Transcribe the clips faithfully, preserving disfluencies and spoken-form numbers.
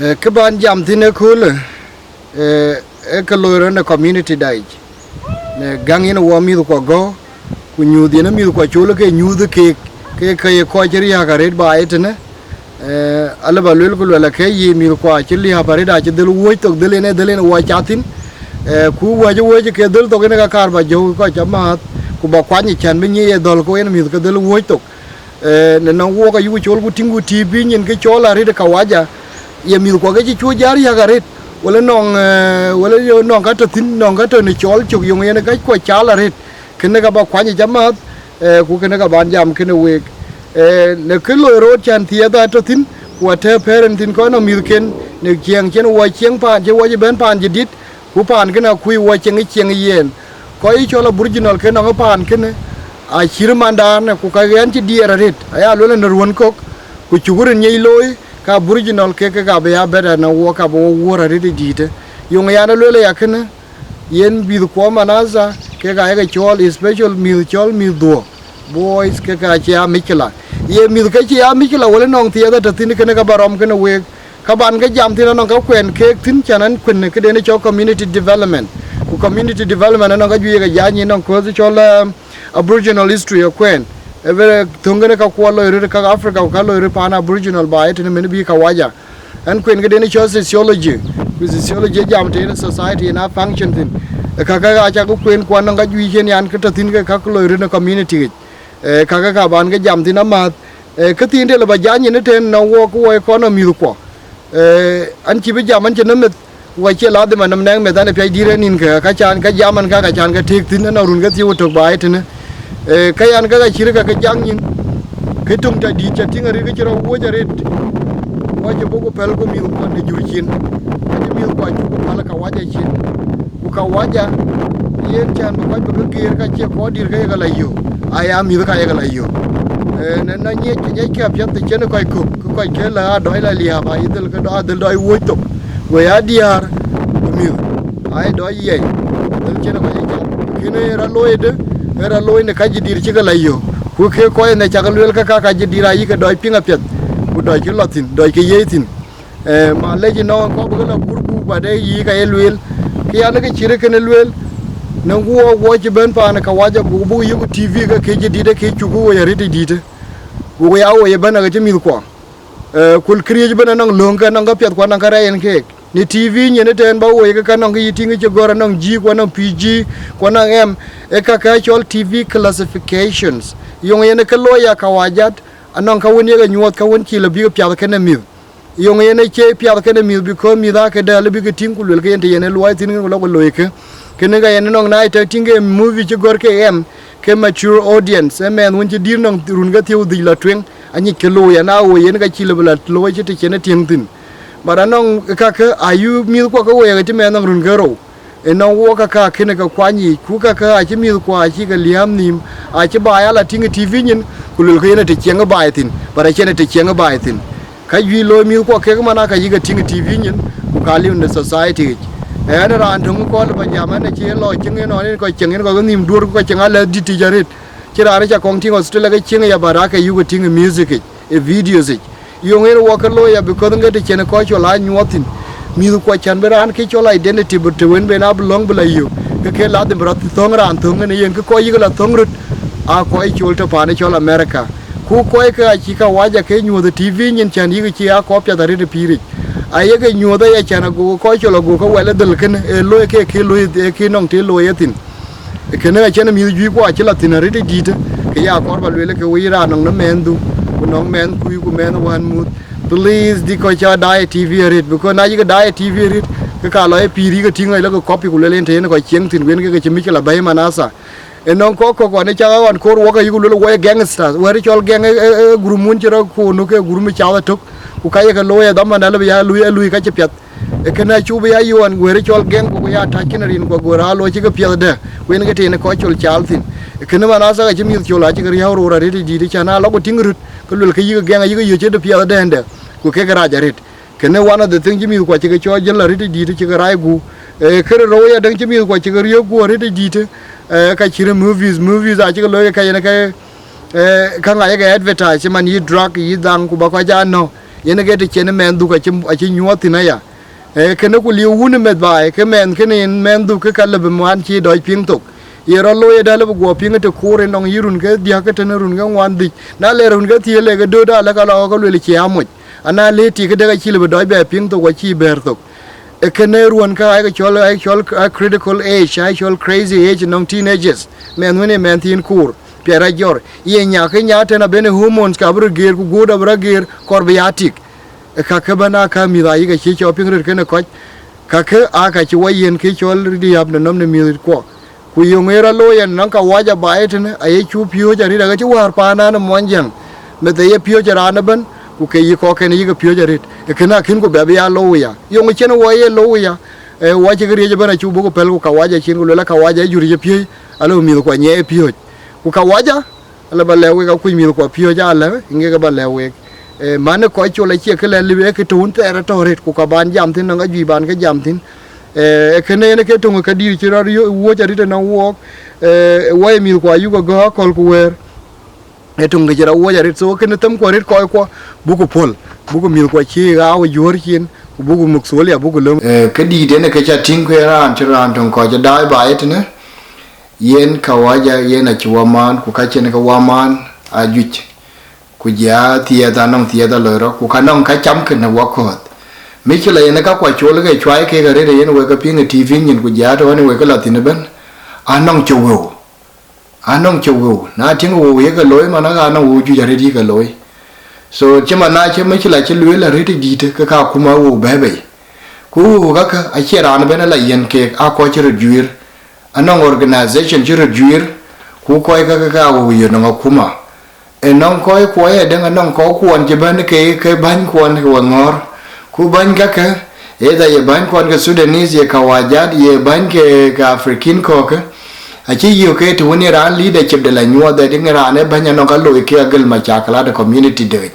Eh, kë ban jam thïn ëköölë, eh, ee kë loi rɔt në community da yic. Në gäŋ yen wɔ mïthkuɔ gɔ̈u, ku nyuuth yen mïthkuɔ col ke nyuuth keek, ke ke ye kɔc cï riääk arëët ba ye tënë. Eh, alë ba luel ku luɛl ake yï mïthkuɔ cï liääp arëët acï dhël wuɔ̈c thok, dhël yen ee dhël yen wɔ cath thïn. Eh, ku wääc wuɔ̈c ke dhël thok yen ka kaar ba jɔ̈u kɔc amääth, ku ba kuany cän bï nyic ye dhɔ̈l ku yen mïth ke dhël wuɔ̈c thok. Eh, në nɔŋ wok ayuk col ku tïŋ ku T V nyin ke cɔl arëët ë kawaja, ye mïthkuɔ ke cï cuö jär yäk arëët, wala nɔŋ, eh, wala yo nɔŋ ka tɔ̈ thïn, nɔŋ ka tɔ̈ në cɔl cök, yöŋ yen ka kuɔ cal arëët, kënë ka ba kuany yic amääth, eh, ku kënë ka ban jam kënë week. Eh, në kë loi rot cän thiëëth atɔ̈ thïn, ku atɛ̈ parent thïn kɔc nɔŋ mïthken, në ciɛɛŋ cïn wɔ ciɛɛŋ paan, cï wɔ cï bɛ̈n paan jadït, ku paan kënë akuc wɔ cieŋ ë cieŋ ë yen. Kɔc yï cɔl Aboriginal ke nɔŋ ë paan kënë, acït mandan, ku ka ɣɛn cï diɛɛr arëët, aya luel në ruɔ̈n kök, ku cuk rin nyic looi, ka Aboriginal kek ke ka bï ya better në wɔ, ka bï wɔ wuɔ̈r arëët ë dïïtë. Yöŋ yan ë luel aya kënë, yen mïthkuɔ manasa, kek ayeke cɔl, especial mïth cɔl mïth dhuɔ̈k, boys, kek ka cï ya mïckila. Ye mïth ke cï ya mïckila, wala nɔŋ thiëëth atɔ̈ thïn, kënë ka ba rɔm kënë week. Ka ban ke jam thïn anɔŋ ka kuɛn keek thïn, cän an kuën këden cɔl community development. Ku community development anɔŋ ka juëc ke jany nɔŋ köth cɔl, eh, Aboriginal history akuɛn. Ë bï thöŋ kënë ka kuɔ loi röt ka Africa, ku ka loi röt paan Aboriginal ba ye tënë mën bï kawaja. An kuën këden cɔl sociology. Ku sociology jam të yen society yen a function thïn. Ë ka ka acak kuën kuan nɔŋ ka juëc yen yan kë tɔ̈ thïn ke ka loi röt në community yic. Eh, ka ka ka ban ke jam thïn amääth. Eh, kë thiin të lë ba jany yen ëtën nɔŋ wɔ ku wɔ ye kɔn nɔŋ mïthkuɔ. Eh, an cï bï jam an cï nɔm meth, wɔ cie ladhim an nɔm nɛŋ meth an ë piac dïïr ë nïn kë, ka can ka jam an ka ka can ke tëëk thïn, anɔŋ run ke thiëëu ëtök ba ye tënë. Eh, ka yan ka ka cït ka ke jak nyin, ke töŋ tɔ dïït ca tïŋ arëët ke cï rɔt wuɔ̈c arëët. Wɔ cï bɔ̈ ku pɛ̈l ku mïthkuɔ në jur cin. Ka cï mïthkuɔ cuk ku päl kawaja cin. Ku kawaja, yen cän bï kɔc bï ke geer ka cie kɔc dïïr ke yeke la yök, aya mïth ka yeke la yök. Eh, në, në nyiɛc, nyiɛckë apiɛth të cïn kɔc kök, ke kɔc ke la aa dɔc la liääp, ayï dhël ke dɔ-, adhël dɔc wuɔ̈c thok. Go ya diäär, ku mïth, ayï dɔc yiɛi, dhël cïn kɔc ë cam. Kënë ë rɔt looi ëdë, ë rɔt looi në ka jadït cï ke la yök. Ku ke kɔc ënë cak lueel ke ka, ka jadït ayï ke dɔc piŋ apiɛth, ku dɔc ke lɔ thïn, dɔc ke yiëi thïn. Eh, ma lec ënɔɔnë kɔc bï ke la guur guur, ba de yï ka ye lueel. Kë yan ke cït kënë lueel, në guɔ guɔ cï bɛ̈n paan ë kawaja, ku buk yök T V ke kë jadït, ke cuk woi arëët ë dïïtë. Ku ya woi ëbɛ̈n ake cï mïthkuɔ. Eh, ku këriëëc ëbɛ̈n anɔŋ lööŋ ke, anɔŋ ke piɛth ku anɔŋ ke rɛɛc en keek. Në T V nyin ëtɛ̈ɛ̈n ba woi ke ka nɔŋ kë yï tïŋ cï gɔ̈ɔ̈r, anɔŋ G ku anɔŋ P G ku anɔŋ M, ë ka ke cɔl T V classifications. Yöŋ yen ke looi ya kawajat, anɔŋ ka wën yeke nyuɔɔth ka wën cï lɔ bï ke piath kënë mïth. Yöŋ yen ë cie piath kënë mïth, because mïth aa këdë alë bï ke tïŋ ku luel ke yen të yen ë luɔi thïn ku lɔ ku loi kë. Kënë ka yen ënɔŋ na ye tɔ̈ tïŋ ke movie cï gɔ̈ɔ̈r ke M, ke mature audience, ë mɛnh wën cï dïïr nɔŋ run ke thiëu dhïc lɔ tueŋ, anyic kë looi, ana woi yen ka cï lɔ bï lɔ looi cï të cïn ë tïŋ thïn. But anɔŋ kakë ayï mïthkuɔ ke woi ake cï mɛnh nɔŋ run ke rou. Ënɔŋ wok aka kënë ke kuany yiic, ku kakë acï mïthkuɔ acï ke liääm nhïïm, acï baai ala tïŋ ë T V nyin, ku luelkë yen ë të ciɛŋ ë baai thïn, but acïn ë të ciɛŋ ë baai thïn. Ka juëc looi mïthkuɔ kek man aka yï ke tïŋ ë T V nyin, ku ka liu në society yic. Ɣɛn raan töŋ kɔn ba jam ɛn acï yen lɔ cieŋ ënɔɔnë, yen kɔc cieŋ, yen kɔc ke nhïïm duöör, ku kɔc cieŋ alɛ̈th dït yic arëët. Cï raan ë ca kɔŋ tïŋ Australia ke cieŋ ya, but ake yuk ke tïŋ ë music yic, ë videos yic. Yöŋ yen wɔ ke looi ya, because ŋet të cïn kɔc col aa nyuɔɔth thïn. Mïthkuɔ cän bï raan kë cɔl identity bï të wën ben a bï lɔ̈ŋ bï la yök, ke ke ladhim bï rɔt thöŋ raan thöŋ ënë yen, ke kɔc yïk la thöŋ röt, aa kɔc col të paan ë cɔl America. Ku kɔc ke acï kawaja ke nyuɔ̈th ë T V nyin cän yïk cï aa kɔc piath arëët ë pïïr yic. Ayek nyuɔ̈th aya cän ago kɔc col ago ke wɛl ë dhël kënë, ë looi ke kë looi, ë kë nɔŋ të looi ethïn. Kënë acïn mïth juëc ku acï la thïn arëët ë dïïtë, ke ya kɔɔr ba lueel ke woi raan nɔŋ në mɛnhdu, ku nɔŋ mɛnhkui, ku mɛnh wään muth. Please, dï kɔc ca daai ë T V arëët, because na yïk daai ë T V arëët, ke ka lɔ ë pïïr yïk tïŋ, lɔ ke copy ku lueel yen të yen kɔc cieŋ thïn, wën ke ke cï mïc ke la bɛ̈i manasa. Ënɔŋ kɔc kɔ̈k ɣɔn ë cak ɣɔn koor wok ayïk lueel woi gangsters, wɛ̈t cɔl gang ë, ë, ë, group wun cï rɔt koonu ke group cath ëtök, ku ka ye ke looi ë dhaman alë bï ya luui, ë luui ka cï piath. Ee kënë acuk bï ya yuɔɔn guëër cɔl gɛŋ, ku ya tac kënë rin, ku aguëër aa lɔ cï ke piɛth dɛ, ku yen ke tënë kɔc col cal thïn. Ee kënë man, aa thak acï mïth col acï ke riäu roor arëët ë dïït, cän aa lɔ ku tïŋ röt, ke luel ke yïk gɛŋ ayïk yöc cï de piɛth dɛ̈ndɛ, ku kek rac arëët. Kënë one of the thing cï mïthkuɔ cï ke cɔɔl jël arëët ë dïït cï ke rac gup. Ee, kërë rou ya däŋ cï mïthkuɔ cï ke riöök gup arëët ë dïït, ee, ka cït movies, movies acï ke looi ke ka yen ke, ee, ka ŋac ke advertise, man yï drug, yï dhaŋ, ku ba kɔc aa nɔ̈k. Yen ke të cïn mɛnh dhuk acï, acï nyuɔɔth thïn aya. Ee, kënë ku liu wun ë meth baai, ke mɛnh kënë yen mɛnh dhuk ke ka lëbï man cï dɔc piŋ thok. Ye rɔt looi ëdä lëbï guɔ piŋ ë të koor ë nɔŋ yï run ke diäk ke tënë run ke ŋuan dhïc. Na le run ke thiëël le ke dööt alë ka lɔ ke lueel cï amoc. Ana le tik këdë ka cï lëbï dɔc bɛ piŋ thok wa cï bɛ̈ɛ̈r thok. Ee kënë ruɔ̈n kä ayeke cɔl, ayeke cɔl a critical age, ayeke cɔl crazy age nɔŋ teenagers. Mɛnh wën ë mɛnh thiin koor, piɛth rɔt jɔr. Ye nya ke nya tën abënë hormones ka bï rɔt geer ku guut abï rɔt geer kɔɔr bï ya tik. Ee ka ke bɛ̈n aa ka mïth ayï ke cï cɔl piŋ röt kënë kɔc. Ka ke aa ka cï wɔ yen ke cɔl riäp në nɔm në mïth kuɔ. Ku yöŋ ë rɔt looi yen nɔŋ ka wac abaai tënë aye cu piööc arït, ake cï wäär paan an ë muɔnyjäŋ. Meth aye piööc ë raan ëbɛ̈n, ku ke yï kɔcken yï ke piööc arït. Ee kënë akïn ku bɛ bï ya looi ya. Yöŋ cïn wɔ ye looi ya. Ee, wɔ cï ke riëëc ëbɛ̈n acu buk pɛl, ku ka wac acïn, ku luel ka wac ajur ye piööc, alë mïth kuɔ nyɛ ye piööc. Ku ka wac a, alë ba lɛ̈k wek akuc mïth kuɔ piööc alë, ŋek ba lɛ̈k wek. Ee, man ë kɔc col acie kë lɛ̈k lip, ee kë tɔ̈ wun thɛɛr atɔ̈ rëët, ku ka ban jam thïn nɔŋ ka juëc ban ke jam thïn. Ee, kënë yen ke töŋ ë ka dïïr cï rɔt yo-, wuɔ̈c arït ënɔŋ wuɔɔk, ee, wɔ ye mïth kuɔ ayuk agɔ̈k akɔ̈l ku wëër. Ee töŋ ke cï rɔt wuɔ̈c arït, so kënë them kuɔ arït kɔc kuɔ, buk puɔ̈l, buk mïth kuɔ cï ɣaaw ë juöör cin, ku buk muk thuɔl ya, buk löm. Ee, kë dïït yen ke ca tïŋ ke raan cï raan töŋ kɔc ë daai baai tënë, yen ka wac a, yen acï wɔ maan, ku ka cïn ke wɔ maan ajuëc. Ku jia thiɛth anɔŋ thiɛth aloi rɔt, ku ka nɔŋ ka cam kënë wɔ kɔ̈th. Mïcïlë yen ka kuɔ col ke cuai kek arëët yen wek ke piŋ ë T V nyin, ku jia tɔ̈ ɣɔn wek ke lɔ thïn ëbɛ̈n, anɔŋ cï wëu. Anɔŋ cï wëu. Na tïŋ wëu ye ke looi, man aka anɔŋ wëu juëc arëët ye ke looi. So, cï man na cï mïcïlë cï lueel arëët ë dïïtë, ke ka kum a wëu bɛ̈ɛ̈i bei. Ku wëu kakë, acie raan ëbɛ̈n ala yen keek, aa kɔc cï röt juiir. Anɔŋ organization cï röt juiir, ku kɔc kakë ka wëu ye nɔŋ akuma. Ënɔŋ kɔc kuɔ ye däŋ, anɔŋ kɔc kuɔn cï bɛ̈n ke, ke bäny kuɔn ke we ŋɔ̈ɔ̈r. Ku bäny kakë, either ye bäny kuɔn ke Sudanese, ye Kawajat, ye bäny ke, ke African kɔ̈kë, acï yök ke të wën ye raan leadership de la nyuɔɔth, ë dïŋ raan ë bäny anɔŋ ka looi ke agël macaklat de community de yic.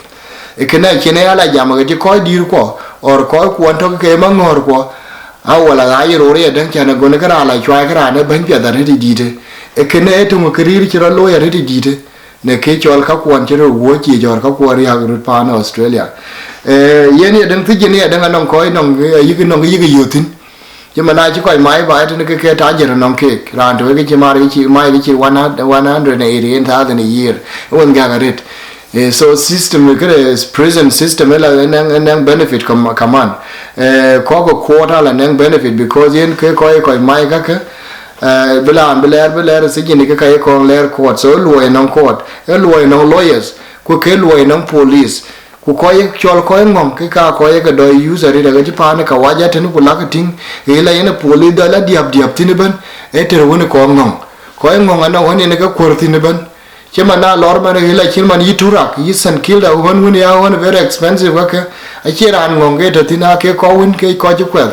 Ee kënë acïn ë ala jam ke cï kɔc dïïr kuɔ, or kɔc kuɔn tɔ̈ ke maŋɔ̈ɔ̈r kuɔ, a wala ɣaac ror ye däŋ cän agönë ke raan la cuai ke raan ë bäny piɛth arëët ë dïïtë. Ee kënë ë töŋ ke rïïr cï rɔt looi arëët ë dïïtë. Në kë cɔl kakuɔn cï röt wuɔ̈c yiic, or kakuɔn riääk röt paan Australia. Eh, yen ye däŋ thic, yen ye däŋ anɔŋ kɔc nɔŋ, eh, yïk nɔŋ kë yïk yöth thïn. Cï man acï kɔc mai baai tënë ke ke tajir nɔŋ keek. Raan tɔ̈ ke cï maar ke cï, mai ke cï one hundred, one hundred and eighty-eight thousand a year. Ë wën gäk arëët. Eh, so system, këde prison system, ëla ë nɛŋ, ë nɛŋ benefit kam-, kaman. Eh, kɔk ë court ala nɛŋ benefit because yen ke kɔc, kɔc mai kakë, eh, bï raan bï lɛɛr, bï lɛɛr ë sijin ke ka ye kɔŋ lɛɛr court. So ë luɔi nɔŋ court, ë luɔi nɔŋ lawyers, ku ke luɔi nɔŋ police. Ku kɔc ye cɔl kɔc ŋɔ̈ŋ, ke ka kɔc ye ke dɔc use arëët, ake cï paan ë Kawaja tënë ku lakë tïŋ, ë la yen ë police dɔc la diäp diäp thïn ëbɛ̈n, ë tër wën ë kɔc ŋɔ̈ŋ. Kɔc ŋɔ̈ŋ anɔŋ wën yen ë ke kuɔ̈r thïn ëbɛ̈n. Cï man na lɔr man ë la cïn man yï Turak, yï St Kilda, ɣɔn wën ya ɣɔn very expensive kakë, acie raan ŋɔ̈ŋ ke tɔ̈ thïn, aa ke kɔc wën ke kɔc cï kuɛth.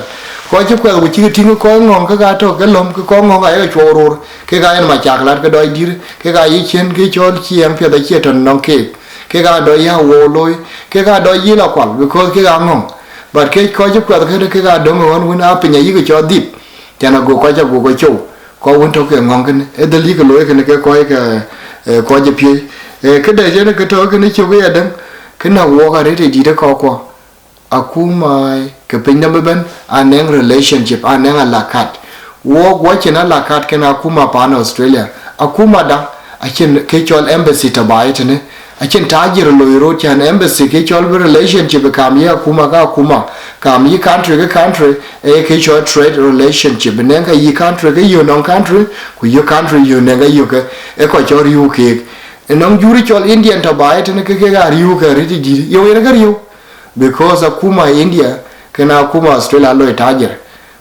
Kɔc cï kuɛth ku cïkë tïŋ kɔc ŋɔ̈ŋ ke ka tɔ̈ ke lɔ̈m, ke kɔc ŋɔ̈ŋ ayeke cuɔu ror, kek aa yen macaklat ke dɔc dïïr, kek aa yï ciën ke cɔl ciɛɛŋ piɛth acie tɔ̈ nɔŋ keek. Kek aa dɔc yäu wou looi, kek aa dɔc yïl akual, because kek aa ŋɔ̈ŋ. But ke kɔc cï kuɛth kënë kek aa döŋ ɣɔn wën aa piny ayï ke cɔl dhip. Cän ago kɔc ago ke cou, kɔc wën tɔ̈ ke ŋɔ̈ŋ kënë, ë dhël yï ke looi kënë ke kɔc ke, eh, kɔc ë piëëc. Eh, këde cïn ke tɔ̈ kënë cök ë yadäŋ, kënë wuɔk arëët ë dïït ë kɔckuɔ. Akuma ke piny nɔm ëbɛ̈n, anɛŋ relationship, anɛŋ alakat. Wok wacin alakat kën akuma pan Australia. Akuma da, acïn ke cɔl embassy tɔ̈ baai tënë. Acïn tajir loi rot cän embassy ke cɔl bï relationship kam yï akuma ke akuma, kam yï country ke country, ee ke cɔl trade relationship. Nɛŋ ka yï country ke yï nɔŋ country, ku yï country yï nɛŋ ka yï ke, ee kɔc cɔl riëëu keek. Ënɔŋ juri cɔl Indian tɔ̈ baai tënë ke kek aa riëëu ke rït dïït. Yo yen ke riëëu. Because akuma India, kën akuma Australia loi tajir.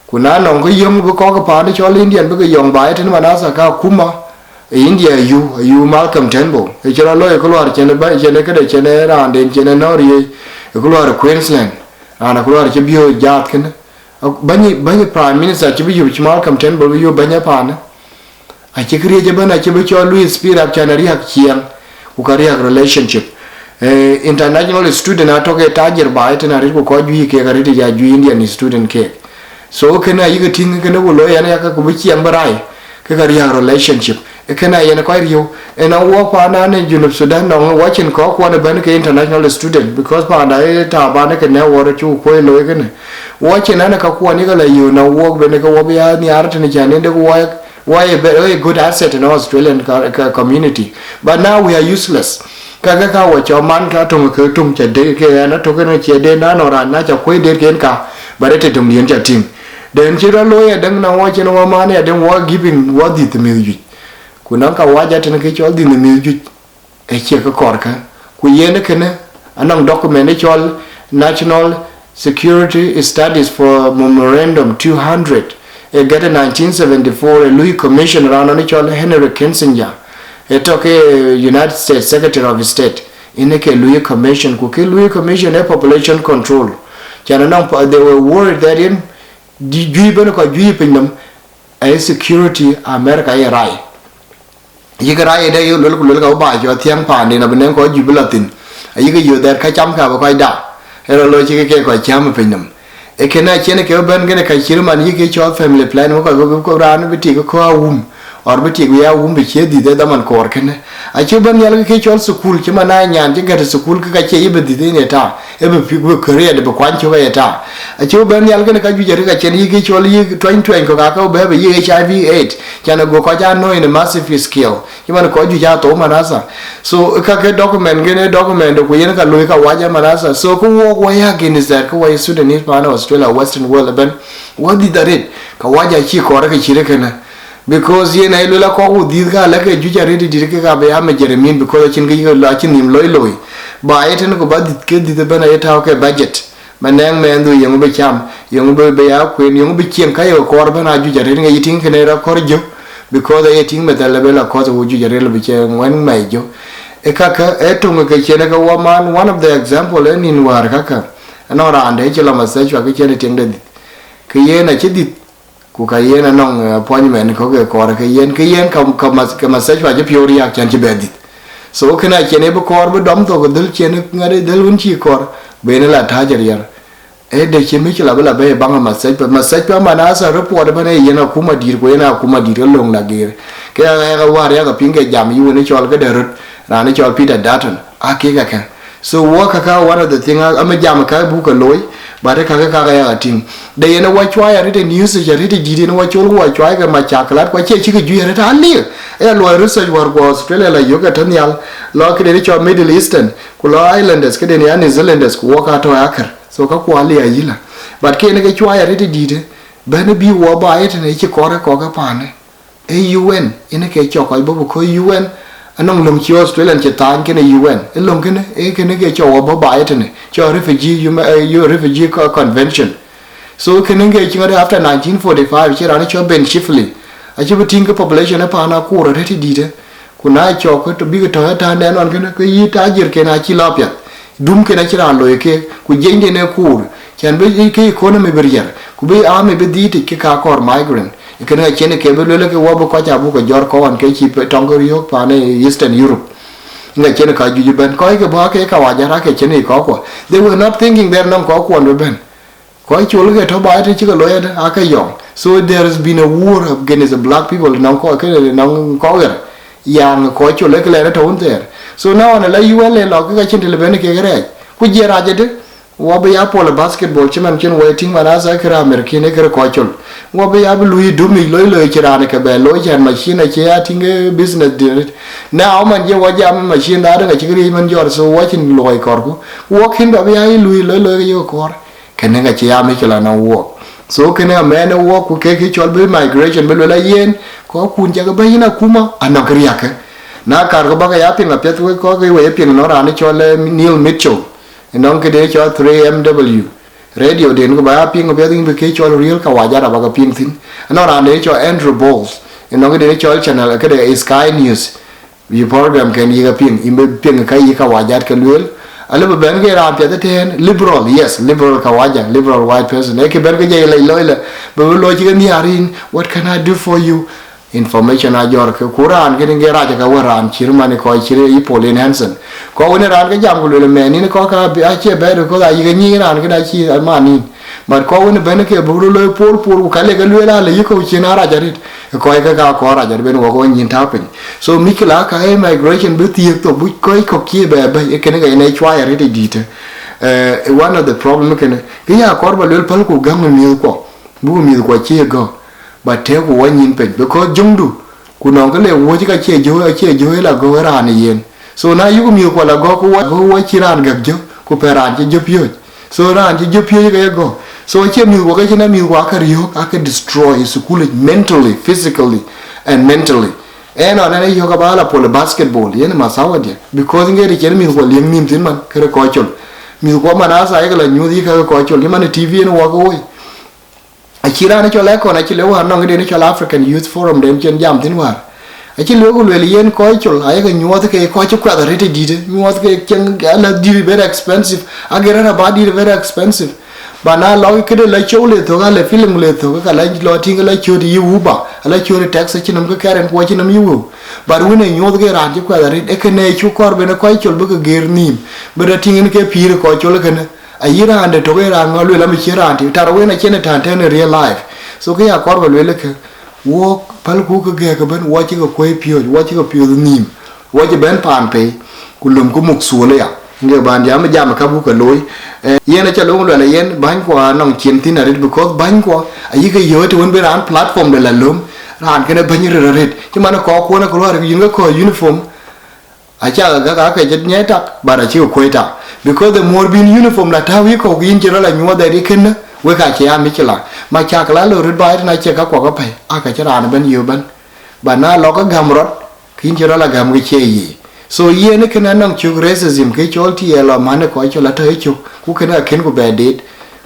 Ku na nɔŋ kë yöŋ bï kɔk paan cɔl Indian bï ke yɔŋ baai tënë manasa ka akuma, e India ayu, ayu Malcolm Turnbull. E cï rɔt loi ë këluar cïn ë ba-, cïn ë këde, cïn ë raanden, cïn ë nɔ̈ɔ̈r yiëc, ë këluar ë Queensland. Raan ë këluar cï biöö jaath kënë. Ak-, bäny, bäny Prime Minister cï bï yup, cï Malcolm Turnbull bï yup bäny ë paanë. Acï këriëëc ëbɛ̈n acï bï cɔl luui speed up cän ariäk ciɛɛŋ, ku ka riäk relationship. Eh, international student atɔ̈ ke tajir baai tënë arëët ku kɔc juëc keek arëët ya juëc Indian student keek. So kënë ayï ke tïŋ kënë ku looi yen aya ke ku bï ciɛɛŋ bï rai, ke ka riäk relationship. Kënë ayen kɔc riëu. Ënɔŋ wɔ paanda në Junub Sudan nɔŋ wɔ cïn kɔ̈k kuɔn ëbɛ̈n ke international student, because paanda ë taban ke në wɔ rɔt cuk kuɔi looi kënë. Wɔ cïn ɛn ka kuɔn yï ke la yöök nɔŋ wɔ bɛ̈n ke wɔ bï ya nhiaar tënë cän ëndë wɔ, wɔ ë bɛ- ë good asset in Australian community. But now we are useless. Ka ke ka wɔ cɔ man ka töŋ ke töŋ cä de ke ɛn atök en cie de na nɔ raan na cä kuɔi de ken ka, but ë tëdöŋdiɛn cä tïŋ. Den cï rɔt looi adäŋ na wɔ cïn wɔ man adäŋ wɔ giving wɔ dhith mïth juëc. Ku nɔŋ ka wac atën ke cɔl dhith mïth juëc, ë cie ke kɔɔrkë. Ku yen kënë anɔŋ document ë cɔl National Security Studies for Memorandum two hundred, ë gɛ̈t nineteen seventy-four ë lui commission raan ë cɔl Henry Kissinger, ë tɔ̈ ke United States Secretary of State, ënë ke lui commission, ku ke lui commission ë population control. Can anɔŋ they were worried that in juëc bɛ̈n kɔc juëc piny nɔm, ë security America ye rai. Yïk rac ëdë yï luel ku luel ka bï ba cɔ thiäŋ paanden abï nɛŋ kɔc juëc bï la thïn. Ayïk yöök dhɛɛr ka cam ka bï kɔc da, ë rɔt looi cï ke ke kɔc cäm ë piny nɔm. Ë kënë acïn ke bɛ̈n kënë ka cït man yïk ke cɔl family plan wek kɔc bï raan bï tik kɔ̈u awum, or bï tik bï ya wum bï cie dhith ë dhaman koor kënë. Acï bɛ̈n nhial ke ke cɔl thukul cï man aa nyan cï gät thukul ke ka cie yï bï dhith yen ë ta, ë bï career de bï kuany cök ë ta. Acï bɛ̈n nhial kënë ka juëc arëk acïn yïk ke cɔl yïk tuany tuany kɔ̈k aa ke bɛ̈ɛ̈i bï yï H I V AIDS. Can ago kɔc aa nɔ̈i në massive scale. Cï man kɔc juëc aa thou manasa. So ka ke document kënë document ku yen ka looi ka wac ë manasa. So ku wok wɔ ya against that ke wɔ ye Sudanese pan Australia, Western world ëbɛ̈n. Wɔ dhith arëët ka wac acï kɔɔr ke cït kënë. Because yen aye luel akɔk ku dhith ka lɛ̈k ke juëc arëët dït ke ka bï ya mejerimin because acïn ke yïk acïn nhïïm loi loi. Ba ye tën ku ba dhith ke dhith ëbɛ̈n aye tääu ke budget. Manɛŋ mɛnhdu yeŋö bï cam, yeŋö bï bï ya kueen, yeŋö bï cieŋ ka ye kɔɔr bɛ̈n a juëc arëët ŋic yï tïŋ kënë rɔt kɔɔr jök, because aye tïŋ methɛl ëbɛ̈n la kɔ̈th ë wo juëc arëët bï cieŋ ŋuɛ̈n mɛi jök. Ë kakë ë töŋ ke cien ke wɔ man, one of the example ë nïn wäär kakë, anɔŋ raan de cï la mathɛc cua ke cien ë tiŋ de dhith. Ke yen acï dhith, ku ka yen anɔŋ appointment kɔ̈k ke kɔɔr ke yen, ke yen ka mathɛc cua cï piɔ̈u riääk cän cï bɛ dhith. So kënë acien ë bï kɔɔr bï dɔm thok dhël cien ŋäde dhël wën cï kɔɔr, ben la täc riɛr. Ë de cï mïc la bï la bɛ̈i baŋ ë mathɛc pɛ, mathɛc pɛ manasa report ëbɛ̈n ë yen akuma dït ku yen akuma dït ke löŋ la geer. Ke ɣɛk ë wäär yak apiŋ ke jam yï wën ë cɔl këde röt, raan ë cɔl Peter Dutton, aa kek akë. So wɔ kakë one of the thing amï jam ka buk ke looi, but ë kakë kak yak atïŋ. De yen ë wɔ cuai arëët ë news arëët ë dït yen ë wɔ col ku wɔ cuai ke macakilat ku acie cï ke juëc arëët aliu. Ë ya luɔi research wäär ku Australia la yök ë tɔ̈ nhial, lɔ këde ë cɔl Middle Eastern, ku lɔ Islanders këde ya New Zealanders ku wɔ ka tɔ̈ akër. So ka kual ya yïla. But ke yen ke cuai arëët dït bɛ̈n bï wɔ ba ye tënë cï kɔɔr ë kɔ̈k ë panë. Ë U N yen ke cɔk kɔc bɔ̈ because U N anɔŋ löŋ cï Australian cï thaany kënë U N. Ë löŋ kënë ë kënë ke cɔk wɔ bɔ̈ ba ye tënë cɔk refugee refugee convention. So kënë ke cï ŋäde after nineteen forty-five cï raan cɔl Ben Chifley acï bï tïŋ ke population ë paan akuur arëët dït. Ku na cɔk ke bïk tɔ̈ ë tändɛn ɣɔn kënë ke yï tajir ken acï la piath, dum ken acï raan loi keek ku jiɛnyden ë kuur, cän bï ke economy bï riɛr ku bï army bï dhiitic ke ka kɔɔr migrant. Kënë acïn ke bï luel ke wɔ bï kɔc abuk ke jɔr kɔɔn ke cï tɔŋ ke riöök paan ë Eastern Europe. Ŋa cïn ka juëc ëbɛ̈n kɔc ke bɔ̈ ke kawaja rak ke cïn ë kɔ̈kkuɔ, they were not thinking there nɔŋ kɔ̈kkuɔn bï bɛ̈n. Kɔc col ke tɔ̈ ba të cï ke looi adë ake yɔŋ. So there has been a war against the black people nɔŋ kɔc ke nɔŋ kɔc ɣer. Yaŋ kɔc col ke lɛɛr tɔ̈ wun thɛɛr. So na ɣɔn ala U N le lɔ ke ka cïn të le bɛ̈n kek rɛɛc. Ku jiɛ rac adë, wɔ bï ya pol basketball cï man cïn wɔ ye tïŋ man asa kërë American ë kërë kɔc col. Wɔ bï ya bï luui dum yic loi loi cï raan ke bɛ looi cän machine acï ya tïŋ ke business dït. Na ɣɔn man jiɛ wɔ jam machine da adë ka cï ke riëc man jɔr, so wɔ cïn luɔi kɔrku. Wɔ kïn bɛ bï ya yï luui loi loi ke yök kɔɔr. Kënë ka cï ya mïcï la nɔŋ wuɔk. So kënë amɛn ë wuɔk ku kek kï cɔl bï migration bï luel ayen, kɔɔkun cakë bɛ̈i yïn akuma anɔŋ kë riäkkë. Na kar kë bäkë ya piŋ apiɛth wek kɔɔk ke we ye piŋ nɔŋ raan cɔl Neil Mitchell, nɔŋ këde cɔl three M W radio den ku ba ya piŋ apiɛth yïn bï ke cɔl riël kawaja raba ke piŋ thïn. Nɔŋ raan de cɔl Andrew Bolt, nɔŋ këde cɔl channel këde Sky News. Yï program kën yïk apiŋ, yïn bï piŋ ka yï kawajat ke lueel. Alë bï bɛ̈n ke raan piɛth ëtɛ̈ɛ̈n, liberal, yes, liberal kawaja, liberal white person. Ee kë bɛ̈n ke jɛ lɛc lɔc lë, bï bï lɔc ke nhiaar yïn, what can I do for you? Information a jɔr ke ku raan kënë ke rac ke wën raan cït man kɔc cït yï Pauline Hanson. Kɔc wën raan ke jam ku lueel mɛn yïn kɔc ka acie bɛ̈ɛ̈r because ayï ke nyic raan kënë acï man yïn. But kɔc wën ëbɛ̈n ke bï röt looi pol pol, ku ka lek ke lueel alë yï kɔ̈u cïn arac arët. Kɔc ke ka kɔɔr rac arët ben wɔ ke wɔ nyin tääu piny. So mïckëla ka ë migration bï thiëëk thok, bï kɔc kɔ̈k cie bɛ bɛ̈i, ee kënë ke yen ee cuai arët ë dïïtë. Eh, one of the problem kënë. Kë ya kɔɔr ba lueel, pälku gäm ë mïthkuɔ. Buk mïthkuɔ cie gɔ̈k. Ba tëëku wɔ nyin piny. Because jöŋdu, ku nɔŋ kë le wuɔ̈c ka cie jö, acie jö ë la gɔ̈k ë raan ë yen. So na yuk mïthkuɔ la gɔ̈k, ku wɔ, ku wɔ cï raan gäk jö, ku pɛ̈n raan cï jö piööc. So raan cï jö piööc ke ye gɔ̈k. So acie mïthkuɔ ke cïn, a mïthkuɔ ake riɔ̈ɔ̈k, ake destroy school mentally, physically, and mentally. Ɛn ɔn ɛn ë yɔ̈k aba la pol basketball, yen mathawadiɛ. Because ŋet cïn mïthkuɔ liëŋ nïïm thïn man, kërë kɔc col. Mïthkuɔ man asa yek la nyuɔ̈th yï ke kɔc col, yï man ë T V yen wɔ ke woi. Acï raan cɔl Akon, acï le wään nɔŋ këden cɔl African Youth Forum den cïn jam thïn wäär. Acï lueel ku lueel yen kɔc col, ayeke nyuɔɔth ke kɔc cï kuɛth arëët ë dïïtë, nyuɔɔth ke cieŋ ala dïït very expensive, agerɛ̈t aba dïït very expensive. Ba na lɔ këde la show le thök, ale film le thök, ka la lɔ tïŋ la cööt yï Uber, ala cööt taxi cï nɔm ke kɛr en ku acï nɔm yï wëu. But wën e nyuɔɔth ke raan cï kuɛth arëët, ee kënë cuk kɔɔr ben ë kɔc col bï ke geer nïïm, bï rɔt tïŋ en ke pïïr ë kɔc col ë kënë. Ayï raan de tök ë raan ŋɔ̈ lueel, amï cï raan tïŋ, tar wën acïn ë tän tɛ̈n ë real life. So kë ya kɔɔr ba lueel ë kë, wok pälku ke gɛ̈k ëbën, wɔ cï ke kuɔi piööc, wɔ cï ke piööth nïïm, wɔ cï bɛ̈n paan pei, ku lömku muk thuöl aya. Ŋe bän jam, jam ka buk ke looi. Eh, yen aca löŋ luɛl yen, bänykuɔ anɔŋ cin thïn arëët, because bänykuɔ ayï ke yööt wën bï raan platform de la löm, raan kënë bäny rëër arëët. Cï man ë kɔɔk kuɔn ë këluar yïn ke kɔɔr uniform, Aca ke gäk aake cï nyiɛc tak, but acï ke kuɔi tak. Because the more bïn uniform la tääu yï kɔ̈u, yïn cï rɔt la nyuɔɔth dɛ̈t yï kënë, wek acï ya mïckëla. Macakël la loi röt ba ëtën acie kakuɔ ke pɛ̈i, aake cï raan ëbɛ̈n yöök ëbɛ̈n. But na lɔ ke gäm rɔt, ke yïn cï rɔt la gäm ke cie yic. So yen ë kënë anɔŋ cök racism ke cɔl tï ë lɔ man ë kɔc col atɔ̈ ë cök, ku kënë akën ku bɛ deet,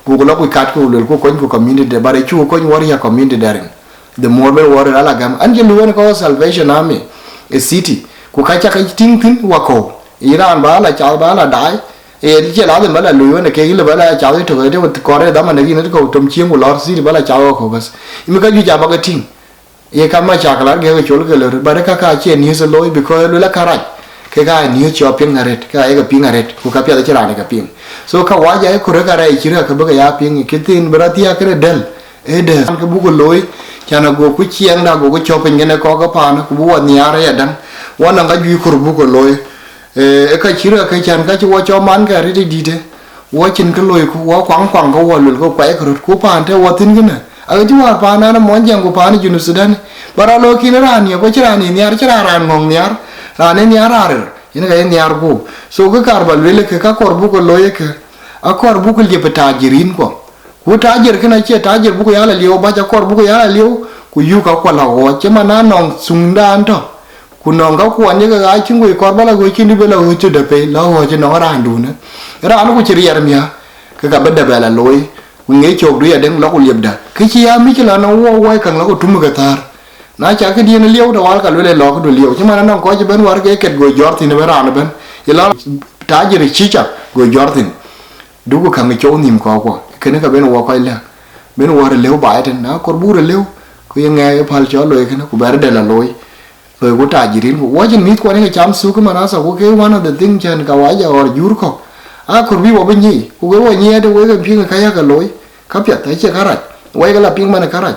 guk lɔ ku kat ku luel ku kony ku community, but acuk kony wär ya community dɛ̈ rin. The more bï wɔ röt ala gäm. An cï lueel kɔc Salvation Army ë city. Ku ka cä ke tïŋ thïn wakɔ̈u. Yïn raan ba la cath ba la daai. Ee cï la dhim ba la luui wën ke yï lë ba la cath yï tök ëtë kɔɔr ë dhaman ë yïn ëtë kɔ̈u tom cieŋ ku lɔɔr city ba la cath wakɔ̈u bas. Yïn ka juëc aba ke tïŋ. Ye ka macakël argëk ke col ke lë röt, but ka ka cie news ë looi because luel aka rac. Ke ka news cɔ piŋ arëët, ke ka ye ke piŋ arëët, ku ka piɛth acï raan ë ke piŋ. So ka wac ayï kɔɔr ë ka rɛɛc cï rɛ̈k ke bï ke ya piŋ, ke thïn bï rɔt thiaak këde dɛ̈l. Ë dɛ̈t ke buk looi, can agoku ciɛɛŋda agoku cɔ̈p piny kënë kɔ̈k ke paan, ku bï wɔ nhiaar ë yadäŋ, wɔ nɔŋ ka juëc kɔɔr buk looi. Ee, ë ka cï rɔt ke can ka cï wɔ cɔk man ke arëët ë dïïtë, wɔ cïn kë loiku, wɔ kuaŋ kuaŋ ke wɔ luel ke kuac ke röt, ku paan të wɔ thïn kënë, aɣet cï wäär paan an, ë Muɔnyjäŋ ku paan ë Junub Thudan, ba rɔt looi kïn raan nhiëër, ku cï raan ë nhiaar, cï raan raan ŋɔ̈ŋ nhiaar, raan ë nhiaar raan ril, yen ka ye nhiaar gup. So kë kaar ba luel ë kë, ka kɔɔr buk looi ë kë, akɔɔr buk liep ë tajirin kuɔ. Ku tajir kënë acie tajir buk ya la lieu, bac akɔɔr buk ya la lieu, ku yuk ka kuɔ la ɣɔɔc, cï man na nɔŋ thuŋdan tɔ̈. Ku nɔŋ ka kuɔn ye ke ɣaac cïn wei kɔɔr ba la ɣööc cïn dï bï la ɣööc tëde pei, la ɣɔɔc ënɔŋ raandun. Raan ku cï riɛr miäk, ke ka bï dap bɛ la looi, ku ŋic cökdu ya deŋ lɔ ku liepda. Kë cï ya mïckëla nɔŋ wɔ wɔ ë käŋ lɔ ku tum ke thäär. Na ca këdiën lieu tɔ̈ wal ka luel ë lɔ këdu lieu. Cï man anɔŋ kɔc ëbɛ̈n wär ke ket go jɔr thïn ëbɛ̈n raan ëbɛ̈n. Ye lɔ tajir cï cak go jɔr thïn. Duku käŋ cɔu nïïm kɔɔrkuɔ, kënë ka ben wɔ kɔc lɛ̈k, ben wɔ rëlëu baai tën, na kɔɔr buk rëlëu, ku ye ŋɛk ë päl cɔl looi kënë, ku bɛ rëdɛ̈ la looi, loiku tajirin, ku wɔ cïn mïthkuɔn ë ke cam thuk ë manasa, ku ke one of the thing cän ka wac a ɣɔr jur kɔ̈k, a kɔɔr bï wɔ bï nyic, ku ke wɔ nyiɛɛt ë wek ë piŋ ë ka yak ke looi, ka piɛth, acie ka rac, wɔ ye ke la piŋ man ë ka rac.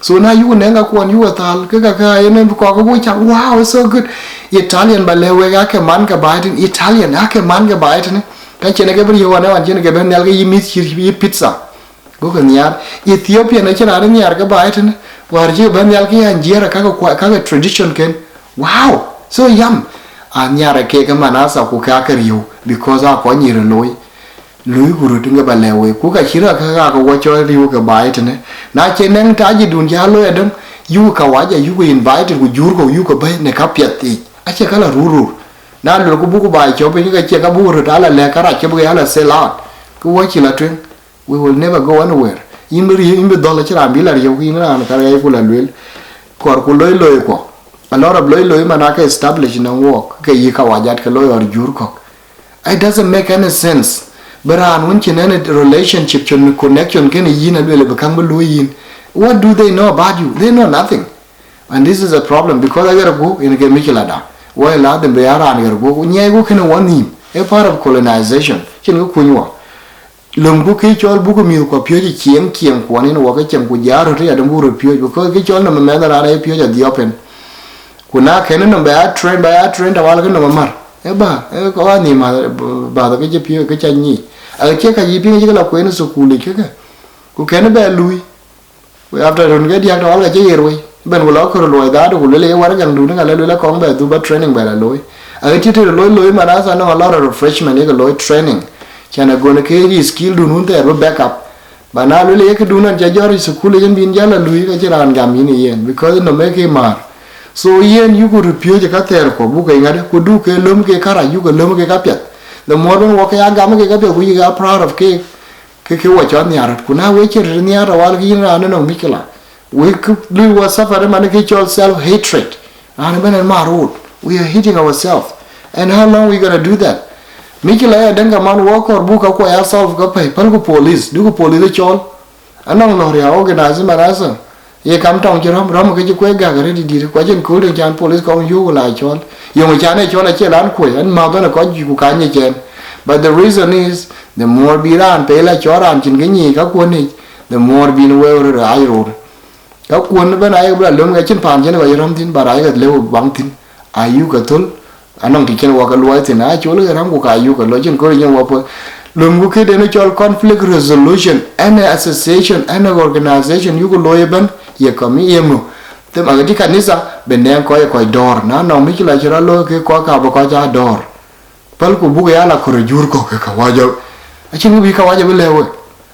So na yuku nɛŋ ka kuɔn yuku thal, ke ka ka yen ë kɔk ke buk cak, wow, it's so good. Italian ba lɛ̈k wek ake man ke baai tën, Italian ake man ke baai tën. Ka cïn ke bï riëëu ɣɔn ë ɣɔn cïn ke bɛ̈n nhial ke yï mïth cït yï pizza. Gokï nhiaar. Ethiopian acïn raan ë nhiaar ke baai tënë. Wäär cï ke bɛ̈n nhial ke yï anjiera kakë kua-, kakë tradition ken. Wow! So yum! A nhiaar ë kek ë manasa ku ke akë riëëu, because a kɔc nyïïr ë looi. Luiku röt ŋe ba lɛ̈k wek. Ku ka cï rɔt kakë wɔ cɔl riëëu ke baai tënë. Na cïn nɛŋ tajidun cä looi adäŋ, yuku kawaja, yuku invited, ku jur kɔ̈u yuku bɛ̈i në ka piɛth yic. Acie ka la rurur. Na luelku buku baai cɔk piny, ke cie ka buku röt ala lɛ̈k ka rac ke bï ke ya la sell out. Ke wɔ cï la tueŋ. We will never go anywhere. Yïn bï riëëu, yïn bï dhɔl, acïn raan bï la riëëu, ke yïn raan ka rɛɛc ku la lueel. Kɔɔrku loi loi kuɔ. A lot of loi loi man ake establish në wɔk, ke yï kawajat ke loi ɣɔr jur kɔ̈k. It doesn't make any sense. Bï raan wën cïn any relationship, cïn connection kenë yïn, aluel bï käŋ bï luöi yïn. What do they know about you? They know nothing. And this is a problem because aɣer gup yen ke mïcïlada. Wɔ ladhim bï ya raan ɣer gup, nyiɛɛiku kënë wɔ nïïm. A part of colonization. Cïn kë kuny wɔ. Lömku kë cɔl buk mïth kuɔ piööc cieŋ cieŋ kuɔn yen wɔ ke cieŋ ku jɔl röt yadäŋ buk röt piööc, because kë cɔl nɔm mɛnh raan aye piööc adhiɔp en. Ku na kën nɔm bɛ ya train, bɛ ya train tawal ke nɔm amär. E ba, e kɔc anhïïm bath ke cï piööc ke ca nyic. Acie ka yï piŋ cï ke la kueen thukul yic keke. Ku kën bɛ lui. Ku after run ke diäk tawal ka cï yer wei. Ben ku la kör luɔi dhaadu ku luel ye waragaŋdun ka la luel akɔŋ bɛ dhuk ba training bɛ la looi. Aɣet cï tëde looi looi man asa nɔŋ a lot of refreshment ye ke looi training. Can a gɔn ke ye skill dun wun thɛɛr bï back up. Ba na luel ye këdun an ca jɔr thukul yen bïn jal a lui ka cï raan gam yïn yen, because nɔm e ke maar. So yen yuku röt piööc ka thɛɛr kuɔ buk ke ŋädë ku duk ke löm ke karac, yuku löm ke kapiɛth. The more ben wɔ ke ya gam ke kapiɛth ku yï ke a proud of ke, ke ke wɔ cɔl nhiar röt. Ku na we cï röt nhiar tawal ke yïn raan nɔŋ mïckila. We ke lui wɔ suffer man ke cɔl self hatred. Raan ben en maar rot. We are hating ourselves. And how long we gonna do that? Mïckila ya däŋ ka man wɔ kɔr buk ka kuɔ ya solve ka pɛi, pälku police, duku police cɔl. Anɔŋ lɔ̈ɔ̈r ya organize man asa. Ye kam tɔŋ cï rɔ̈m, rɔ̈m ke cï kuec gäk arëët dït, ku acïn kööl den can police kɔŋ yök ku la cɔl. Yöŋ can e cɔl acie lan kuec, an mäth ɣɔn ë kɔc juëc ku ka nyic ɛn. But the reason is, the more bï raan pei la cɔl raan cïn ke nyic ka kuɔn yic, the more bïn wëu röt aa ror. Ka kuɔn ëbɛ̈n ayek bï la löm ke cïn paan cïn kɔc rɔ̈m thïn, but ayek lëu baŋ thïn. Ayuk athöl, anɔŋ të cïn wɔ ke luɔi thïn, a col ke rɔ̈m ku ka yuk ke lɔ cïn kööl yen wɔ puɔ̈l. Lömku këden cɔl conflict resolution, any association, any organization, yuku looi ëbɛ̈n, ye kɔmi ye ŋö. Them aɣet cï kanitha, bï nɛŋ kɔc ye kɔc dɔ̈ɔ̈r. Na nɔŋ mïckila cï rɔt looi ke kɔc ka bï kɔc aa dɔ̈ɔ̈r. Pälku buk ya la kɔr jur kɔ̈k ke kawaja. Acïn kë bï kawaja bï lɛ̈k we.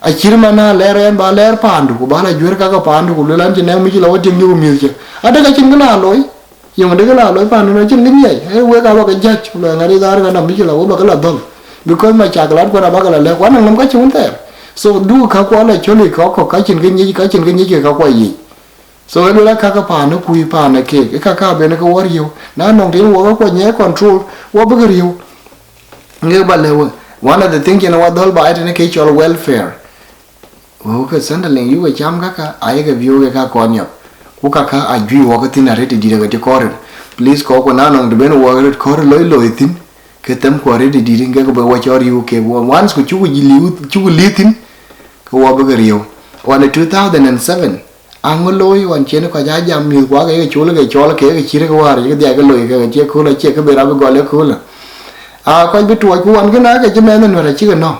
Acït man na lɛɛr ɛn ba lɛɛr paandu, ku ba la juër ka ke paandu, ku luel an cï nɛŋ mïckila wɔ tiŋ yök mïth cë. Adek acïn kë la looi. Yöŋ dek la looi paandu na cïn kë nyiɛc. E wek aba ke jäc, ku lɔ ŋäri dhaar ka nɔm mïckila wɔ ba ke la dhɔ̈l. Because ma cak lat kuɔn aba ke la lɛ̈k, ku anɔŋ nɔm ka cï wun thɛɛr. So duk ka kuɔ la cɔl ë kɔc kɔ̈k ka cïn kë nyic, ka cïn kë nyic ke ka kuɔ yic. So e luel aka ke paan ë kuc paan ë keek, e ka ka ben ke wɔ riëu. Na nɔŋ të yen wɔ ke kuɔny ë control, wɔ bï ke riëu. Ŋek ba lëu. One of the thing cïn wɔ dhɔ̈l ba ë tënë ke cɔl welfare. Wëu ke Centrelink yuk e cam kaka, ayek e biöök ke ka kɔn yɔp. Ku kaka a juëc wɔ ke thïn arëët dït ke cï kɔɔr. Please kɔɔr ku na nɔŋ të ben wɔ röt kɔɔr loi loi thïn, ke them ku arëët dït ŋek bï wɔ cɔl riëu keek wɔ. Once ku cuku liu, cuku liu thïn, ke wɔ bï ke riëu. Ɣɔn ë two thousand and seven, aŋö looi ɣɔn cïn kɔc aa jam mïth kuak ke col ke cɔl ke ke cït ke wäär ke dhiac ke loi ke cie kööl acie ke ben rap gɔl ë kööl. A kɔc bï tuɔɔc ku ɣɔn kënë ake cï mɛnh ë nuɛ̈t acï ke nɔ̈k.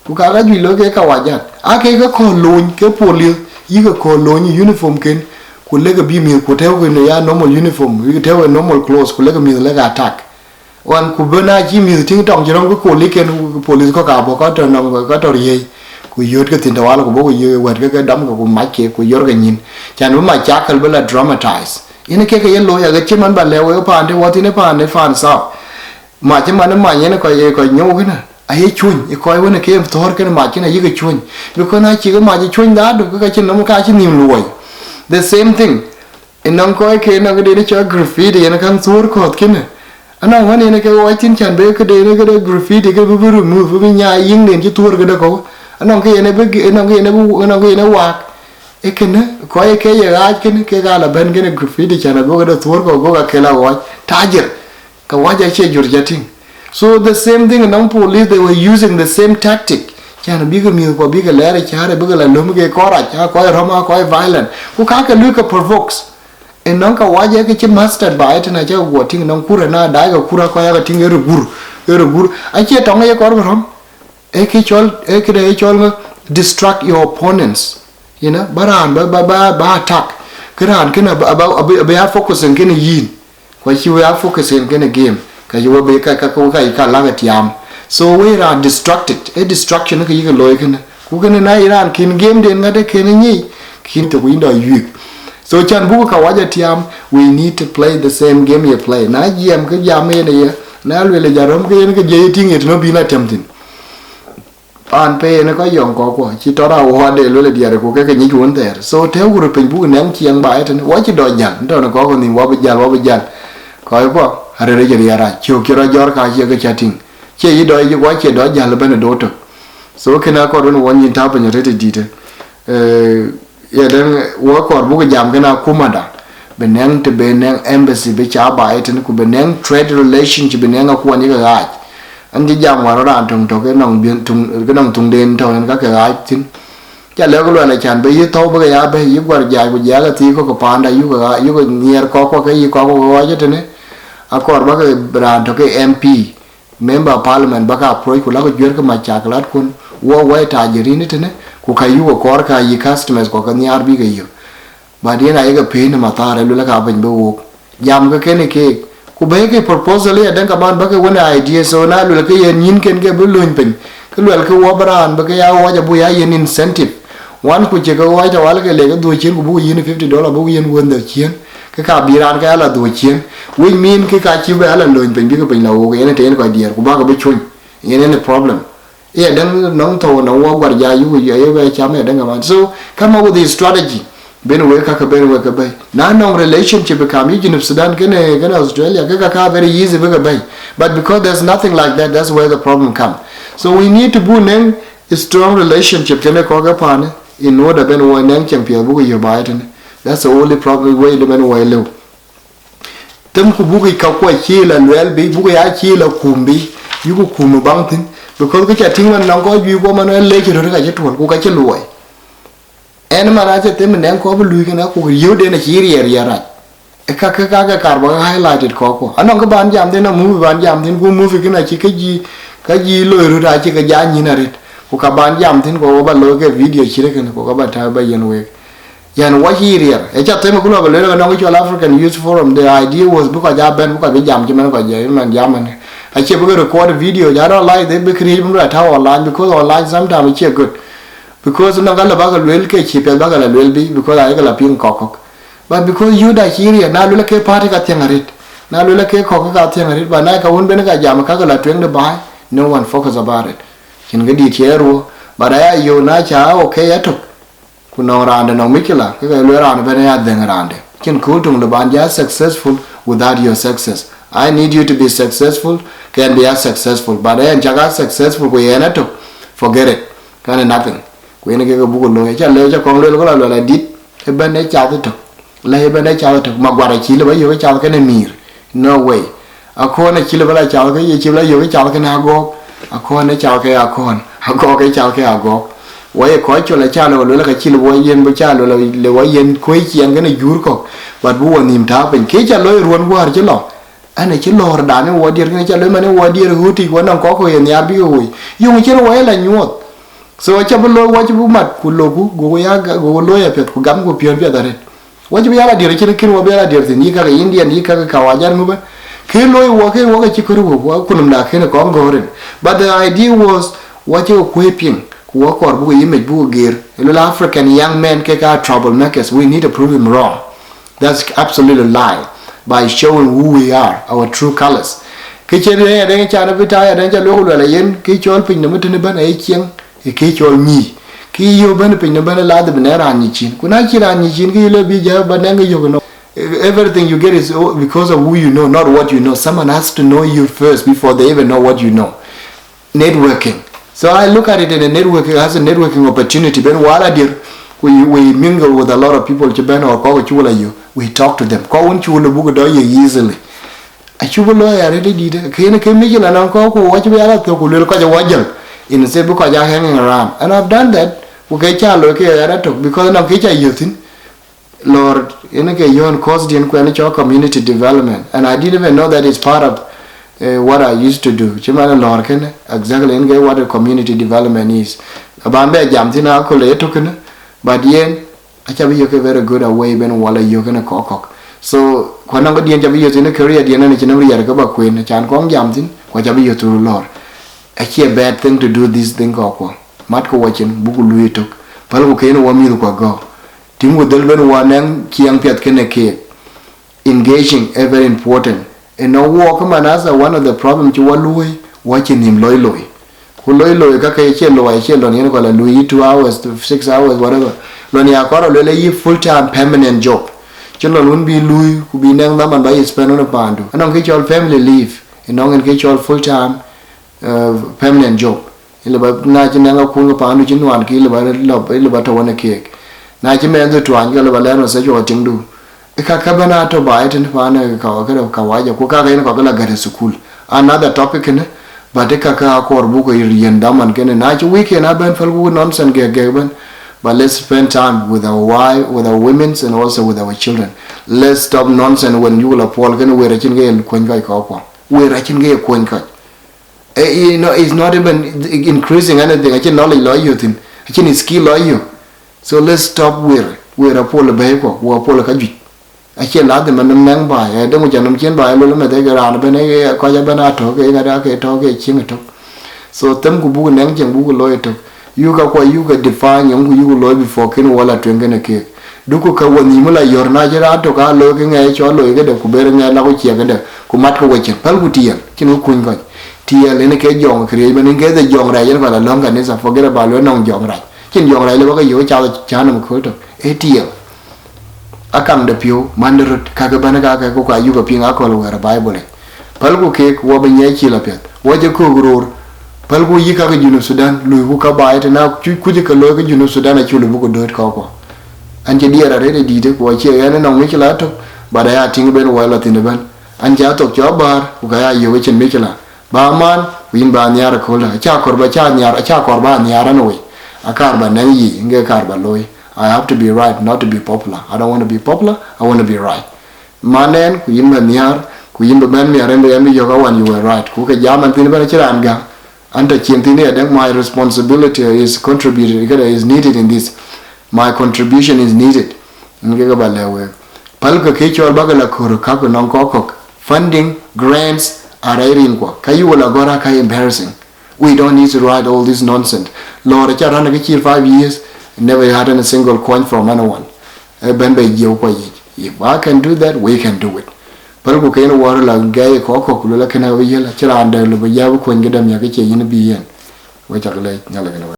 Ku ka ka juëc loi ke kawajat. Ake ke kɔ̈l loony ke police, yï ke kɔ̈l loony uniform ken, ku lek bï mïth ku tɛ̈u ke ya normal uniform, tɛ̈u ke normal clothes, ku lek mïth lek attack. Ɣɔn ku bï na cï mïth tïŋ tɔŋ cï rɔ̈m ke kol ë ken police kɔ̈k abɔ̈ ka tɔ̈ nɔm ka tɔ̈ riëëc, ku yööt ke thïn tawal ku bɔ̈ ku yööt wɛ̈t ke ke dɔm ke ku mac ke ku yɔr ke nyïn. Can bï mac cak käl bï la dramatize. Yen ke ke ye looi aɣet cï man ba lɛ̈k wek paan të wɔ thïn ë paan ë paan thap. Mac cï man ë many yen ë kɔc ë kɔc nyou kënë. Aye cuny ë kɔc wën ë ke thɔ̈ɔ̈r kënë mac kënë ayï ke cuny. Because na cï ke mac ë cuny dhaadu ke ka cïn nɔm ka cï nhïïm luɔi. The same thing. Ënɔŋ kɔc ke nɔŋ këden cɔl graffiti yen käŋ thuɔ̈ɔ̈r kɔ̈th kënë. Anɔŋ wën yen ke ɣɔc thïn can bï këden këde graffiti ke bï bï remove bï nya yiŋden cï thuɔ̈ɔ̈r këde kɔ̈u. Anɔŋ ke yen ë bï ënɔŋ ke yen ë bï ënɔŋ ke yen ë waak. Ee kënë kɔc ke ye ɣaac kënë kek aa la bɛ̈n kënë graffiti can ago këde thuɔ̈ɔ̈r kɔ̈u go ka kel aɣɔc. Tajir. Kawaja acie jur ja tïŋ. So the same thing nɔŋ police, they were using the same tactic. Can bï ke mïth kuɔ bï ke lɛɛr ë cäär bï ke la löm ke kɔc rac, aa kɔc rɔ̈m, aa kɔc violent. Ku ka ke lui ke provokes. Ënɔŋ kawaja ke cï mastered ba ëtën aca guɔ tïŋ nɔŋ kur ëna daai ke kur akɔc aka tïŋ ë röt gur, ë röt gur. Acie tɔŋ ye kɔr bï rɔ̈m. Ee kë cɔl, ee këde ye cɔl ŋö, distract your opponents. You know, ba raan ba, ba, ba, ba attack. Ke raan kënë aba, aba, aba, aba ya focusing kënë yïn. Ku acï we a focus en kënë game, ka cï we bï ka, ka, ka, ka, ka laŋ ë tiaam. So we raan distracted, e distraction ke yïk looi kënë. Ku kënë na ye raan kën game den ŋäde kën nyic, kën thok yïndɔ yuik. So can buk kawaja tiaam, we need to play the same game you play. Na jiɛm ke jam yen ye, na luel ë ja rɔ̈m ke yen ke je ye tïŋ ye tënɔ bïn a tɛm thïn. Paan pei en kɔc yɔŋ kɔckuɔ, cï tɔ̈ raan wɔ ade luel ë diɛɛr ku ke ke nyic wun thɛɛr. So tɛ̈ɛ̈u ku röt piny buk nɛŋ ciɛɛŋ ba ëtënë, wɔ cï dɔ jäl, tɔ̈ në kɔ̈k nïïm wɔ bï jäl, wɔ bï jäl. Kɔckuɔ, arëër ë cï riɛɛr rac, cök cï rɔt jɔ̈ɔ̈r ka cie ke cä tïŋ. Cie yï dɔ yic wɔ cie dɔ jäl ëbɛ̈n ë dou tök. So kënë akɔr wën wɔ nyin tääu piny arëët ë dïïtë. Eh, ye dɛ̈ŋ wɔ kɔɔr buk jam kënë akumada. Bï nɛŋ të bï nɛŋ embassy bï ca ba ëtënë, ku bï nɛŋ trade relationship, bï nɛŋ akuɔn yï ke ɣaac. An cï jam wär raan töŋ tök ke nɔŋ biën tuŋ, ke nɔŋ tuŋden tɔ̈u en ka ke ɣaac thïn. Ca lɛ̈k luɛl acan bï yï thɔ̈u bï ke ya bɛ̈i, yï guär jaac ku jiɛɛk athii kɔ̈k ke paanda, yï ke ɣa-, yï ke nhiɛɛr kɔ̈k kuɔ ke yï kɔ̈k ku ke ɣɔɔc ëtënë. Akɔɔr bä ke raan tök ke M P, Member of Parliament, bä ke approach ku la ke juëër ke macakilat kun, wɔ wɛ̈i tajirin ëtënë, ku ka yï ke kɔɔr ka yï customers kuɔ ke nhiaar bï ke yök. But yen ayeke pën ë mathaar, ë luel ka piny bï wok. Jam ke kën keek. Ku bɛ̈i ke proposal ya dɛ̈ŋ kaman bä ke wën idea, so na luel ke yen nyïn kën ke bï löny piny. Ke luel ke wɔ bï raan bï ke ya ɣɔɔc abuk ya yen incentive. Wan ku cï ke ɣɔɔc tawal ke le ke dhuö ciën ku buk yen fifty dollar buk yen wën dhë ciën. Ke ka bï raan ke ala dhuö ciën. Which mean ke ka cï bï ala löny piny bï ke piny la wok yen të yen kɔc diɛɛr ku bä ke bï cuny. Yen en problem. Ye däŋ nɔŋ thou nɔŋ wɔ guar ja yuk ye bɛ cam ye däŋ kaman. So come up with a strategy. Ben wek ka ke ben wek ke bɛ̈i. Na nɔŋ relationship kam yi Junub Sudan kene, kene Australia, ke ka ka very easy bï ke bɛ̈i. But because there's nothing like that, that's where the problem come. So we need to bu nɛŋ a strong relationship kene kɔk ke panë in order ben wɔ nɛŋ cieŋ piɛth buk yök ba etene. That's the only problem way de ben wɔ lëu. Them ku buk ka kuɔ cï la luɛl bï, buk ya cï la kum bï, yuku kum baŋ thïn. Because ke ca tïŋ man nɔŋ kɔc juëc guɔ man ë lec röt ka cï tuɔl, ku ka cï luɔi. Ɛn man acï them nɛŋ kɔc bï luui kënë, ku yökden acï riɛr riɛr rac. Ë ka ke ka ke kar bä highlighted kɔc kuɔ. Anɔŋ ke ban jam thïn, a movie ban jam thïn, ku movie kënë acï ke jï, ka jï loi röt acï ke ja nyïn arëët. Ku ka ban jam thïn, ku ba looi ke video cït kënë, ku ka ba tääu ba yen week. Yan wɔ cï riɛr. Ë ca them ku lɔ bä luel ke nɔŋ cɔl African Youth Forum, the idea was bï kɔc ja bɛ̈n, bï kɔc bï jam cï man kɔc jɛ man jam man. Acie bï ke record video, ja don't like they bï create bï la tääu online, because online sometimes acie good. Because nɔŋ ka lë bä ke luel ke cï piɛth bä ke la luel bï, because ayek la piŋ kɔk kɔk. But because you da cï riɛr, na luel ke party ka thiäŋ arëët. Na luel ke kɔk ka thiäŋ arëët, but na ka wun ben ka jam ka ke la tueŋ de baai, no one focus about it. Cïn ke dït cï ruɔ, but aya yo na ca okay atok. Ku nɔŋ raan de nɔŋ mikila, ke ke lueel raan ëbɛ̈n aya dhëŋ raan de. Cïn kööl töŋ lë ban ja successful without your success. I need you to be successful, can be as successful. But ɛn cak a successful ku yɛn atök, forget it. Kɛn nothing. Ku yen ke ke buk looi, aca lëu ca kɔŋ lueel ku la luɛl adït, ëbɛ̈n ë cath ëtök. La ëbɛ̈n ë cath ëtök, Maguar acï lë ba yök ë cath kënë mïïr. No way. Akɔn acï lë bï la cath ke ye cï bï la yök cath kënë agɔɔk. Akɔn ë cath ke akɔn. Agɔɔk ë cath ke agɔɔk. Wɔ ye kɔc col aca lë wɔ luel ka cï lë wɔ yen bï ca lë lë wɔ yen kuëëc ciɛɛŋ kënë jur kɔ̈k. But bï wɔ nïïm tääu piny. Kë ca looi ruɔ̈n wäär cï lɔ. Ɛn acï lɔ̈ɔ̈r dan ë wɔ diɛɛr kënë ca looi man ë wɔ diɛɛr ɣöötic wɔ nɔŋ kɔ̈k kɔ̈k ye nhiaar bï ke woi. Yöŋ cïn wɔ ye la nyuɔɔth. So aca bï looi wɔ cï bï mat ku loku, goku ya, goku looi apiɛth ku gamku piɔ̈n piɛth arëët. Wɔ cï bï ya la diɛɛr, cïn kën wɔ bï ya la diɛɛr thïn, yï kake Indian, yï kake Kawajan ŋubä. Kë looi wɔ, kë wɔ ke cï kör wɔ, wɔ kunum da kënë kɔn gɔ̈ɔ̈r en. But the idea was, wɔ cï wɔ kuëë piŋ, ku wɔ kɔɔr buk yï mec buk geer. Ë luel African young men ke ka troublemakers, we need to prove him wrong. That's absolutely a lie by showing who we are, our true colors. Kë cïn ya dɛŋ can bï ta ya dɛŋ ca luel ku luɛl ayen, kë cɔl piny nɔm tënë bɛ̈n aye cieŋ, ë kë cɔl nyïï. Kë yök bɛ̈n piny nɔm bɛ̈n ladhim bï nɛn raan nyï cin. Ku na cï raan nyï cin, kë yï lë bï jɛ ba nɛŋ kë yök nɔm. Everything you get is because of who you know, not what you know. Someone has to know you first before they even know what you know. Networking. So I look at it in a networking, as a networking opportunity. Ben wala dir, we, we mingle with a lot of people, cï ben or kɔk cï wala yök. We talk to them. Kɔk wun cï wala buk dɔ ye easily. Acu bï looi arëët ë dït, kënë ke mïc la nɔŋ kɔc ku wɔ cï bï ya la thök ku luel kɔc awɔ jäl. Instead bï kɔc a hanging around. And I've done that. Ku ke ca looi ke ɣɛn atök, because nɔŋ kë ca yök thïn. Lɔɔr yen ke yɔn course diɛn kuɛn cɔl community development. And I didn't even know that it's part of, uh, what I used to do. Cï man lɔɔr kënë, exactly yen ke what a community development is. Aban bɛ jam thïn aköl ë tök kënë, but yen, aca bï yök a very good a way ben wala yök kënë kɔk kɔk. So, ku nɔŋ diɛn ca bï yök thïn career diɛn ɛn cïn riɛr ke ba kuen, can kɔŋ jam thïn, ku aca bï yök through lɔɔr. Acie a bad thing to do this thing kɔk kɔk. Mat ku wɔ cin, buk lui tök. Päl ku kën wɔ mïth ku agɔ̈k. Tïŋ ku dhël ben wɔ nɛŋ ciɛɛŋ piɛth kënë keek. Engaging is very important. Ënɔ wɔ ke manasa, one of the problem cï wɔ luöi, wɔ cï nïm loi loi. Ku loi loi ka ke cie loi, cie lon yen kɔl a lui yï two hours to six hours, whatever. Lon ya kɔr a luel yï full time permanent job. Cï lon wun bï lui, ku bï nɛŋ dhaman ba yï spend on a pandu. Anɔŋ kë cɔl family leave. Ënɔŋ en kë cɔl full time, uh, permanent job. Ë lë ba na cï nɛŋ akun ke paandu cï nuan kï lë ba lɔ, ë lë ba tɔ̈ wën ë keek. Na cï mɛnhdu tuany ke lë ba lɛɛr message wɔ tiŋdu. Ë ka ka bɛ̈n a tɔ̈ ba ë tënë paan ë ka, ka, ka waja, ku ka ke yen kɔk ke la gät ë thukul. Another topic kënë, But ë käkë akɔɔr buk ke yiën dhaman kënë, na cï weekend abɛ̈n, pälku nonsense gɛk gɛk ëbɛ̈n. But let's spend time with our wife, with our women, and also with our children. Let's stop nonsense. Wën yuk la puɔl kënë, wëër acïn ke ye kuɔny kɔc kɔ̈k kuɔl. Wëër acïn ke ye kuɔny kɔc. Eh, you know, it's not even increasing anything. Acïn knowledge lɔ yök thïn. Acïn skill lɔ yök. So let's stop wëër. Wëër apuɔl ë bɛ̈ɛ̈i kuɔ, wëër apuɔl ë ka juëc. Acie ladhim anɔm nɛŋ baai, eh, dëŋ ku ca nɔm cien baai, lol meth, eh, ke raan ëbɛ̈n, eh, kɔc ëbɛ̈n atɔ̈ ke ŋada, ke tɔ̈ ke cieŋ ëtök. So themku buk nɛŋ cieŋ, buk looi ëtök. Yuk ka kuɔ, yuk ke define, yɔŋku yuk looi before kën wɔ la tueŋ kënë keek. Duku ke wɔ nhïïm la yɔ̈r, na cï raan tök aa looi ke ŋɛɛc cɔl looi këde, ku ber ŋɛɛc la ku ciɛk këde, ku matkë wecin, pälku tiɛɛl, cïn ku kuny kɔc. Tiɛɛl yen ke jɔŋ këriëëc ëbɛ̈n, yen ke dhie jɔŋ rɛɛc, yen kɔc la lɔ̈ŋ kanitha, forget about luɔi nɔŋ jɔŋ rac. Cïn jɔŋ rac lëu ba ke yök cath cän nɔm kööl tök. Ee tiɛɛl. Akaŋ de piɔ̈u, man de röt, kake bɛ̈n kake, ku ka yuk ke piŋ akɔ̈l wɛ̈ɛ̈r ë Bible yic. Pälku keek, wɔ bï nyiɛc cil apiɛth. Wɔ cï köök roor. Pälku yï kake Junub Sudan, luiku ka baai tëna, cu-, kuc ke looi ke Junub Sudan, acu lëu bï ku dööt kɔ̈kkuɔ. An cï diɛɛr arëët ë dïïtë, ku acie ɣɛn ë nɔŋ micla tök, but aya tïŋ ben wɔ la thïn ëbɛ̈n. An cï athok cɔ bäär, ku ka ya yök ëcïn micla. Ba man, ku yïn ba nhiaar ëkööldä. Aca kɔɔr ba ca nhiaar, aca kɔɔr ba nhiaar ɛn wei. Akaar ba nɛŋ yic, ŋe kaar ba looi. I have to be right, not to be popular. I don't want to be popular, I want to be right. Man ɛn, ku yïn ba nhiaar, ku yïn ba bɛ̈n miɛr ɛn, ɛn bï yök awan, you were right. Ku ke jam ɛn thïn bɛ̈n acï raan gäk. An tɔ cin thïn ya dɛ̈ŋ, my responsibility is contributed, këdë is needed in this. My contribution is needed. Ŋe ke ba lɛ̈k week. Pälkë ke cɔl bäk la kör kak nɔŋ kɔ̈k kɔ̈k. Funding, grants, are rin kuɔ. Ka yuk la gɔ̈r aka embarrassing. We don't need to write all this nonsense. Lɔɔr aca run ke cï five years, never had any single coin from anyone. E ben be jieu kuɔ yic. If I can do that, we can do it. Pälku ke yen wɔ la gɛi kɔ̈k kɔ̈k, ku la kënë awe yel, acï raan dɛ̈ lëu bï ya bï kuɔny këdäŋ ya ke cie yïn bï yen. We cak lɛc, nyal kënë we.